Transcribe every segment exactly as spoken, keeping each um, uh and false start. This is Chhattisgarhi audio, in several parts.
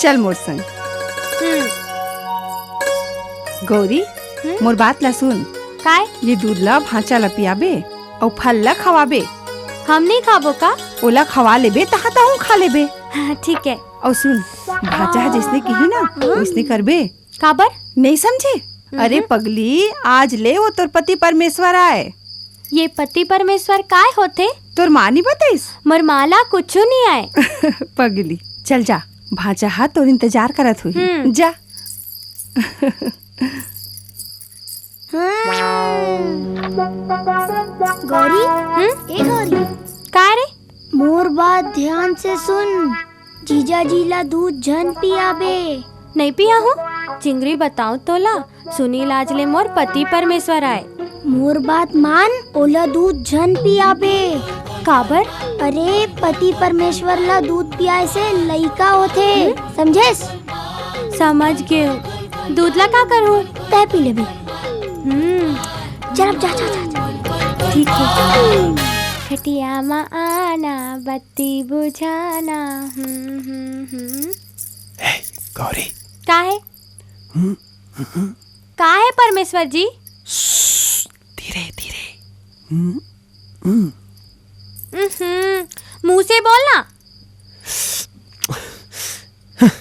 चल मोर संग। हम्म। गौरी, हम्म? मोर बात ला सुन। काय? ये दूध ला भांचा ला पियाबे अउ फल ला खवाबे। हम नहीं खाबो का? ओला खवा लेबे, तहा तहूं खा लेबे। हाँ, ठीक है। अउ सुन, भांचा ह जइसने किही ना, हम्म। वइसने करबे। काबर? नहीं समझे? हम्म। अरे पगली, आज ले वो तोर पति परमेश्वर आय। ये पति परमेश्वर काय होथे? तोर माँ नी बताइस? मोर माँ ला कुछु नी आय। पगली, चल जा, भांचा हा तोर इंतजार करत होही। हम्म। जा। हम्म। गौरी, हम्म? ए गौरी। का रे? मोर बात ध्यान से सुन। जीजाजी ला दूध झन पियाबे। नइ पियाहूं? चिंगरी बताऊं तोला, सुनील आज ले मोर पति परमेश्वर आय। मोर बात मान, ओला दूध झन पियाबे। काबर? अरे, पति परमेश्वर ला दूध पियाए से लइका होथे, हम्म? समझेस? समझ गेंव। दूध ला का करहूं? तैं पी लेबे। हम्म। चल अब जा, जा, जा, जा। ठीक है। खटिया मा आना, बत्ती बुझाना। हम्म, हम्म, हम्म। ए, गौरी। का है? हम्म, हम्म। का है परमेश्वर जी? श्श्श, धीरे, धीरे। हम्म, हम्म। हम्म, मुंह से बोलना। हम्म,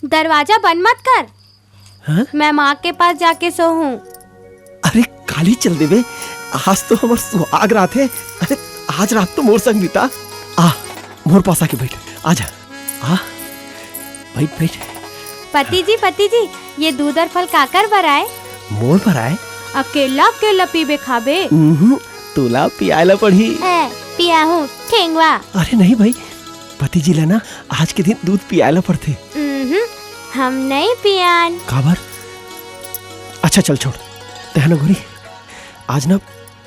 दरवाजा बंद मत कर। हाँ? मैं माँ के पास जाके सोहूं। अरे, काली चल देबे, आज तो हमर सुहाग रात है। अरे, आज रात तो मोर संग बिता। आ, मोर पास आके बैठ, आजा। आ, बैठ, बैठ। पति जी, पति जी, ये दूध और फल काकर बर आय? मोर बर आय। अकेला, अकेला पीबे खाबे? उहुं, तोला पियाए ला पड़ही। ए, पियाहूं, ठेंगवा। अरे नहीं भाई, पति जी ला ना आज के दिन दूध पियाए ला पड़थे। उहुं, हम नहीं पियान। काबर? अच्छा चल छोड़, तैं ना गोरी, आज ना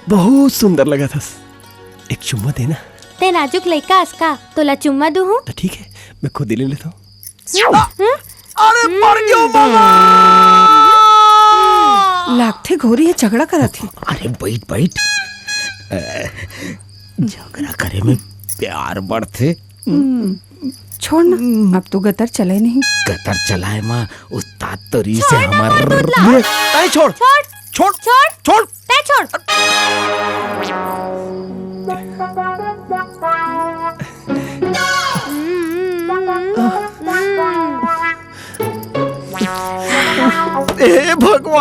बहुत सुंदर लगत हस, एक चुम्मा दे ना। तैं नाजुक लइका अस का, तोला चुम्मा दूहूं? तो ठीक है, मैं खुद ही ले लेता हूँ। हम्म? अरे, मर गयो बाबा। लागथे घोरी हे, झगड़ा करत हे। अरे, बैठ, बैठ। अ, झगड़ा करे में प्यार बढ़थे। हम्म, छोड़ ना, अब तो गतर चले नहीं। गतर चलाए मा उस्ताद तो रीस हे हमर। तैं छोड़। छोड़। छोड़। छोड़। छोड़। तैं छोड़। हे भगवान!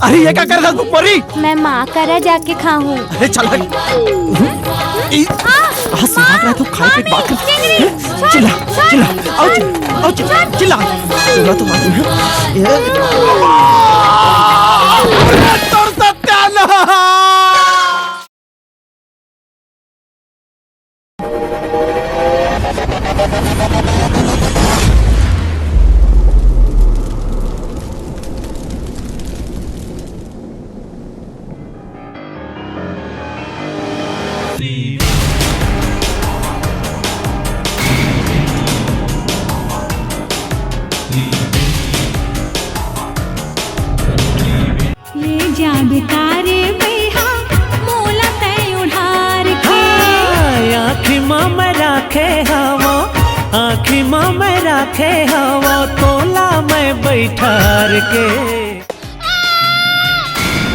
अरे, ये का कर रहा तू, परी? मैं माँ करा जाके खाहूं। अरे, चल हट। ई, आ, आज से माँ, भाग रहा तू, खाए पेट मामी, बात कर। चिंगरी, हैं? छोड़, चिल्ला, छोड़, चिल्ला, आओ, छोड़, चिल्ला, आओ, चिल्ला, छोड़। चिल्ला। चिल्ला तो मार दूं, हैं? ये, अरे, तोर सत्यानाश। ले जाबे का रे बइहा, मोला तैं उढ़ार के। हाँ, आँखी मा मैं राखे हवं, आँखी मा मैं राखे हवं, तोला मैं बइठार के।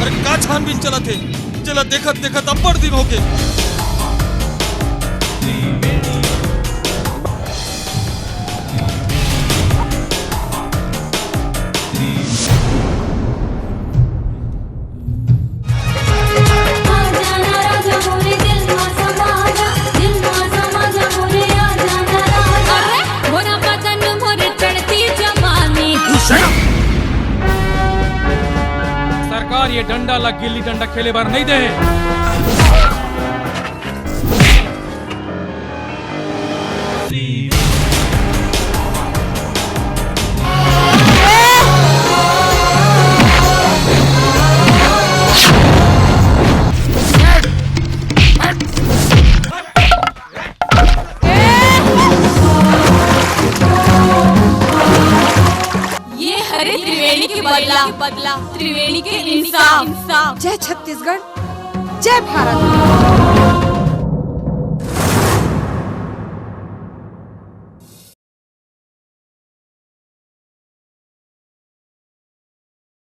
अरे का छानबीन चलत हे, जेला देखत देखत अब्बड़ दिन होगे। सरकार ये डंडा ला गिल्ली डंडा खेले बर नहीं दे। ये हरे त्रिवेणी के बदला, बदला, त्रिवेणी के इंसाफ, इंसाफ। जय छत्तीसगढ़, जय भारत।